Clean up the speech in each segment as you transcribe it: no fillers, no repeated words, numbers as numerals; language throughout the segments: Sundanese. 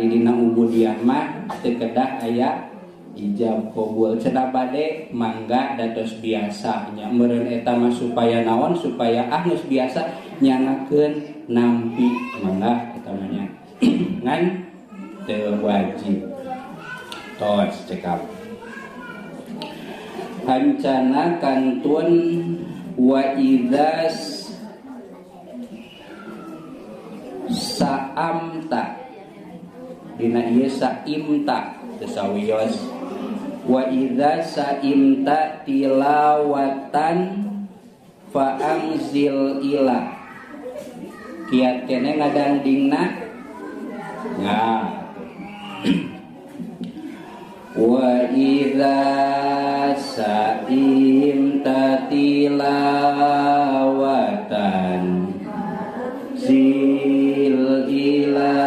Ari dina ubudiyah mah teu kedah aya ijab qabul. Cenah bade mangga dados biasa nya meureun eta mah supaya naon, supaya ah geus biasa nyangakeun nampi mangga eta mah nya. Ngan teu wajib. Tos cekap. Hancana kantun wa idza sa'amta dina ieu sa'imta teu sawios wa idza sa'imta tilawatan fa'angzil ila kiat kene ngadangdingna nah wa idza sa'imta tilawatan zil ila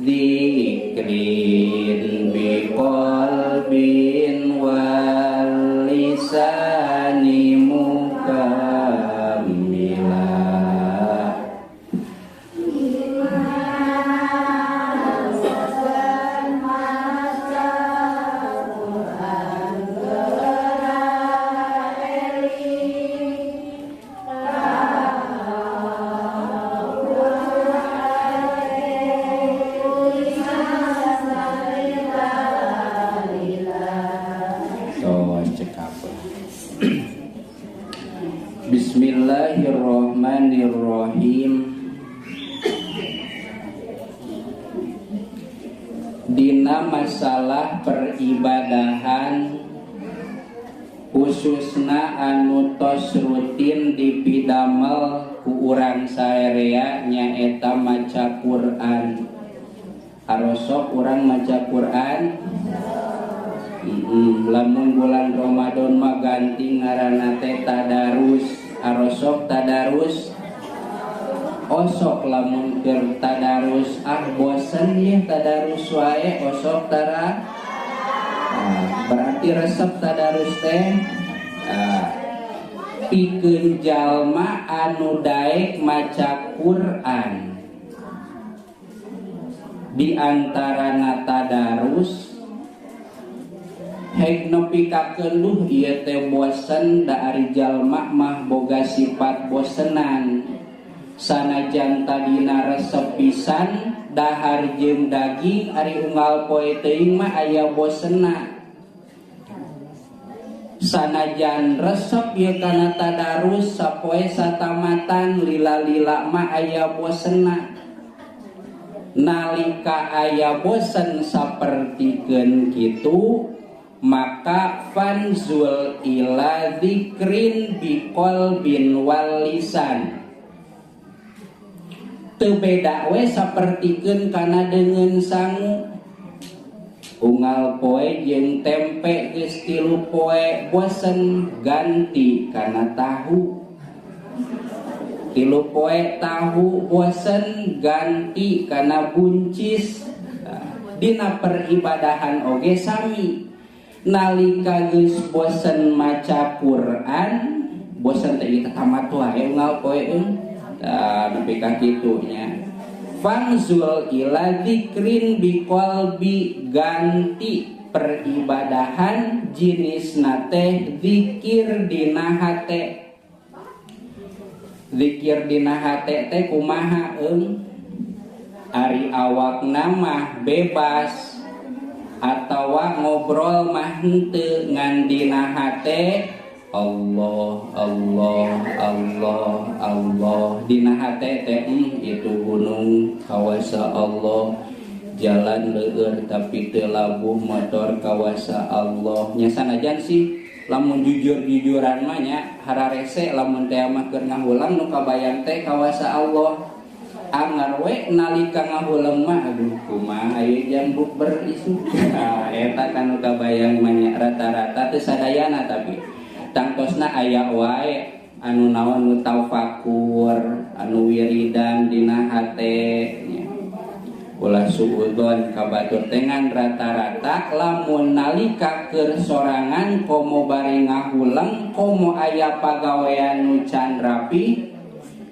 dzikrin biqalbin wal lisani mukammila. Bismillahirrahmanirrahim. Dina masalah peribadahan khususna anu tos rutin dipidamel ku urang saerea nyaeta maca Quran. Arosok urang maca Quran? Lamun bulan Ramadan mah ganti ngaranna teh tadarus. Arosok tadarus? Osok lamun keur tadarus ah bosen ye tadarus wae osok tara. Nah, berarti resep tadarus teh pikeun jalma anu daek maca Quran. Di antarana tadarus hek nepi ka keluh ieu teh bosen da ari jalma mah boga sifat bosenan. Sanajan tadina resep pisan dahar jeung daging ari unggal poe teuing mah aya bosenna. Sanajan resep ieu kana tadarus sapoe satamatan lila-lila mah aya bosenna. Nalika aya bosen sapertikeun kitu maka fanzul ila dzikrin biqalbin wal lisan. Teu beda we sapertikeun kana deungeun sangu. Unggal poe jeung tempe geus 3 poe bosen ganti kana tahu. 3 poe tahu bosen ganti kana buncis. Dina peribadahan oge sami. Nalika geus bosen maca Quran, bosen teh ieu tamat wae unggal poe eung. Tah nepi ka kitu nya. Fanzul ila dzikrin biqalbi, ganti peribadahan jinisna teh zikir dina hate. Zikir dina hate teh kumaha eung? Ari awakna mah bebas atawa ngobrol mah henteu ngan dina hate Allah Allah Allah Allah dina hate teh itu gunung kawasa Allah, jalan leueur tapi teu labuh motor kawasa Allah. Nya sanajan sih lamun jujur-jujuran mah nya hararese lamun teh mah keur ngahulang nu kabayang teh kawasa Allah. Angar we nalika ngahulang mah aduh kumaha ieu jam bukber isu. Nah, eta kan nu kabayang mah nya rata-rata teu sadayana tapi tangtosna aya wae anu naon nu tafakur, anu wiridan dina hate nya. Ulah suudzon ka batur teh ngan rata-rata lamun nalika keur sorangan komo bari ngahuleng komo aya pagawean nu can rapi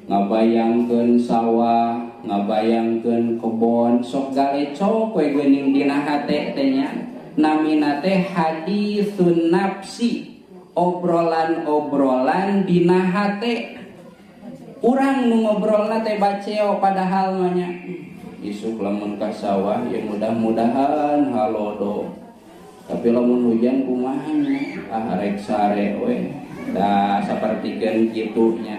ngabayangkeun sawah ngabayangkeun kebon sok galecok we geuning dina hate teh nya. Namina teh hadisun nafsi, obrolan-obrolan dina hate. Urang nu ngobrolna teh baceo padahal mah nya. Isuk lamun ka sawah ya mudah-mudahan halodo. Tapi lamun hujan kumaha nya? Ah rek sare we. Da sapertikeun kitu nya.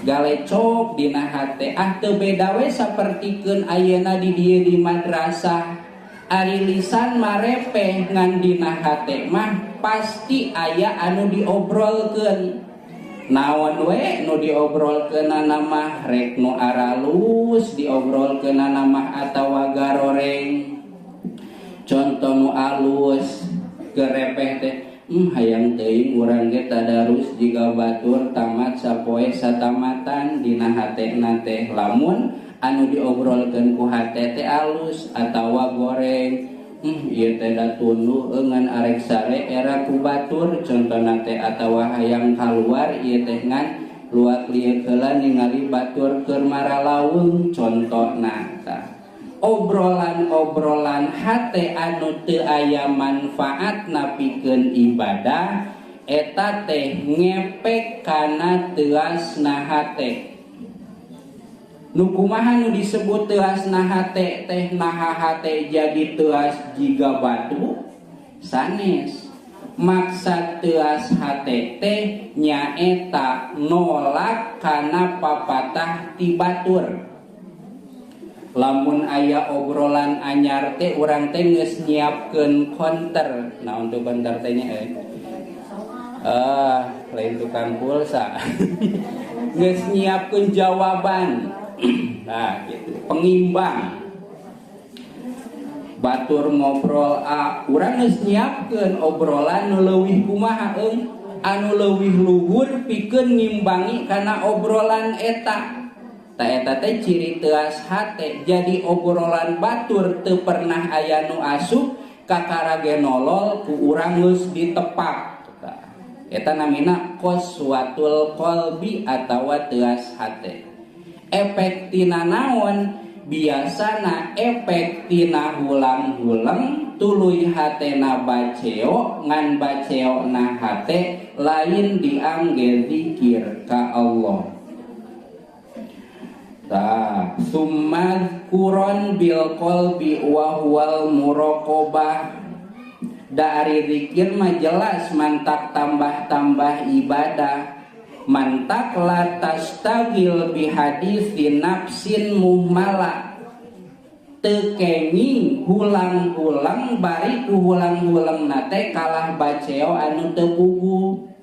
Galecok dina hate ah teu beda we sapertikeun ayeuna di dieu di madrasah. Ari lisan marepeh ngan dina hate mah pasti aya anu diobrolkeun. Naon we nu diobrolkeunana mah rek nu aralus diobrolkeunana mah atawa garoreng. Contoh nu alus gerepeh teh hayang teuing urang ge tadarus jiga batur tamat sapoe satamatan dina hatena teh. Lamun anu diobrolkeun ku hate teh alus atawa goreng, ieu teh da tunduh ngan arek sare era ku batur contona teh, atawa hayang kaluar ieu teh ngan luak lieu heula ningali batur keur maralaweung contona tah. Obrolan-obrolan hate anu teu aya manfaatna pikeun ibadah eta teh ngepek kana teuasna hate. Nu kumaha nu disebut teuasna hate teh naha hate jadi teuas jiga batu sanes. Maksad teuas hate teh nyaeta nolak kana papatah ti batur. Lamun aya obrolan anyar teh urang teh geus nyiapkeun konter. Nah untuk konter teh nya lain tukang pulsa. Geus nyiapkeun jawaban. Nah gitu, pengimbang. Batur ngobrol a, urang geus nyiapkeun obrolan nu leuwih kumaha eung, anu leuwih luhur pikeun ngimbangi kana obrolan eta. Ta eta teh ciri teuas hate. Jadi obrolan batur teu pernah aya nu asup kakara ge nolol ku urang geus ditepak. Eta namina qaswatul qalbi atawa teuas hate. Efek tina naon? Biasana efek tina hulang-huleng tuluy hatena baceo ngan baceo na hate lain diangge zikir ka Allah. Ta summa kuron bil qalbi wa huwal muraqabah. Da ari zikir mah jelas mantak tambah-tambah ibadah. Mantak la tastagil bi hadisi nafsin muhmala. Teu kenging hulang-hulang bari ku hulang-hulang na teh kalah baceo anu teu puguh.